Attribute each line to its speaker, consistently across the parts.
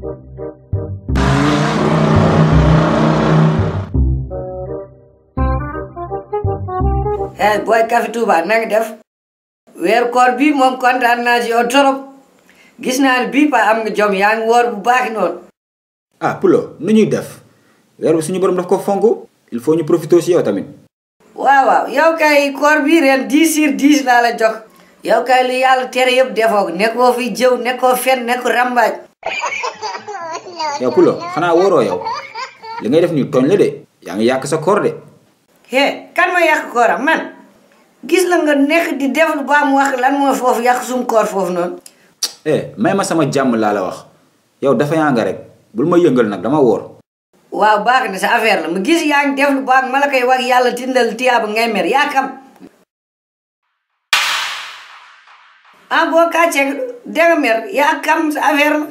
Speaker 1: Hey boy Café Touba na nga def weer koor bi moom kontaan naa ci yow torop gis naa ne bii pa am nga jom yaa ngi woor bu baax noonu.
Speaker 2: Ah Pulo nu ñuy def weer bi suñu borom daf ko fonk il faut ñu profiter ci yow tamit.
Speaker 1: waaw yow kay koor bi ren 10 sur 10 laa la jox yow kay lu yàlla tere yëpp defoo ko nekkoo fi jëw nekkoo fen nekkoo rambaaj.
Speaker 2: yow Pulo xanaa wóoroo yow li ngay def nii tooñ la de yaa ngi yàq sa koor de.
Speaker 1: kan ma yàq kooram man gis la nga nekk di def lu ba mu wax lan moo foofu yàq sum koor foofu noonu.
Speaker 2: may ma sama jàmm laa la wax yow dafa yaa nga rek bul ma yëngal nag dama wóor.
Speaker 1: waaw baax na sa affaire la mu gis yaa ngi def lu baax ma la koy wax yàlla tindal tiyaaba ngay mer yaa kam. boo kàccee danga mer yaa kam sa affaire la.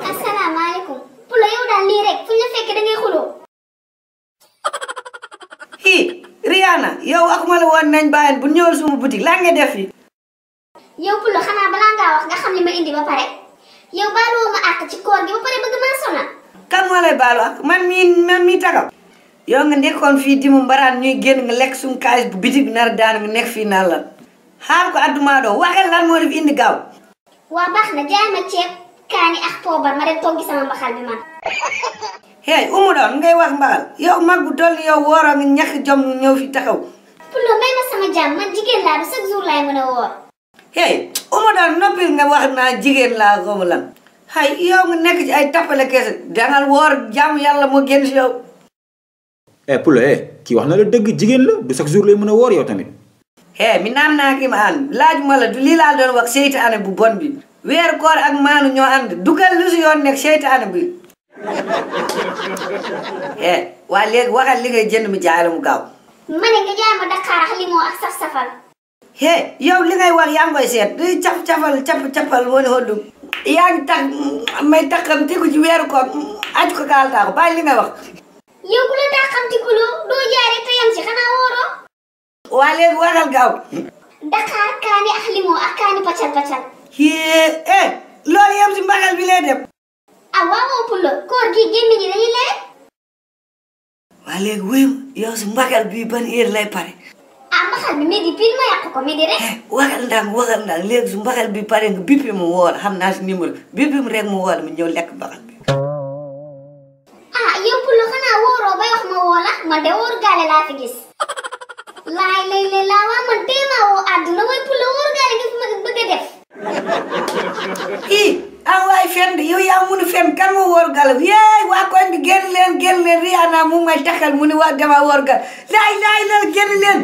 Speaker 3: asalaamaaleykum. Pulo yow daal lii rek fu ñu la fekkee da ngay xuloo.
Speaker 1: Rihanna yow waxuma la woon nañ bàyyi bu ñëwal suma boutique lan nga def fi.
Speaker 3: yow Pulo xanaa balaa ngaa wax nga xam li ma indi ba pare yow baaluwoo ma àq ci koor gi ba pare bëgg maa sonal.
Speaker 1: kan moo lay baalu ak man mii tagaw yow nga nekkoon fii di mu mbaraan ñuy génn nga lekk suñu xaalis bu bitig bi nar daan nga nekk fii naan lan xaar ko adduma doo waxal lan moo def indi gaaw.
Speaker 3: waa baax na jaay ma ceeb kaani ak poobar ma dem toggi sama mbaxal bi man.
Speaker 1: umu doon ngay wax mbaxal yow mag bu toll yow wooroo nga ñàkk jom ñëw fi taxaw.
Speaker 3: Pulo may ma sama jàmm man jigéen laa du chaque jour laay mën a woor.
Speaker 1: umu doon noppil nga wax naa jigéen laa xamu lan yow nga nekk ci ay tappale kese dangal woor jàmm yàlla moo génn si yow.
Speaker 2: Pulo kii wax na la dëgg jigéen la du chaque jour lay mën a woor yow tamit.
Speaker 1: mi naan naa ki ma ànd laajuma la du lii laa doon wax seytaane bu bon bi weer koor ak maanu ñoo ànd dugal lu si yoon nekk seytaane bi. waa léegi waxal li ngay jënd mu jaay la mu gaaw.
Speaker 3: ma ne nga jaay ma Dakar ak limon ak saf-safal.
Speaker 1: yow li ngay wax yaa ngi koy seet di cap-capal moo ne xool yaa ngi tax may taxam tiku ci weeru koor aj ko gaal taa ko bàyyi li ngay wax.
Speaker 3: yow ku la taxam tiku doo jaay rek te yam ci xanaa wooroo.
Speaker 1: waa léegi waxal gaaw.
Speaker 3: Dakar kaani ak limon ak kaani pacal.
Speaker 1: loolu yem si mbaxal bi lay dem.
Speaker 3: waaw Pulo koor gi gémmiñ ñi dañuy leer.
Speaker 1: waa léegi wéyum yow si mbaxal bii ban heure lay pare.
Speaker 3: mbaxal bi midi pile ma yàq ko midi rek.
Speaker 1: waxal ndànk léegi su mbaxal bi pare nga bippi mu woo la xam naa si numéro bippi mu rek mu woo la mu ñëw lekk mbaxal bi.
Speaker 3: yow Pulo xanaa wóoroo ba wax ma woo la man de wóor gaale laa fi gis. laay laa waa man téemaa woo àdduna mooy Pulo wóor gaale nga fi ma bëgg a def.
Speaker 1: waay fen bi yow yaa mun a fen kan moo wóor galam waa koñ bi génn leen Rihanna mu may taxal mu ni waa dama wóor gal laay génn leen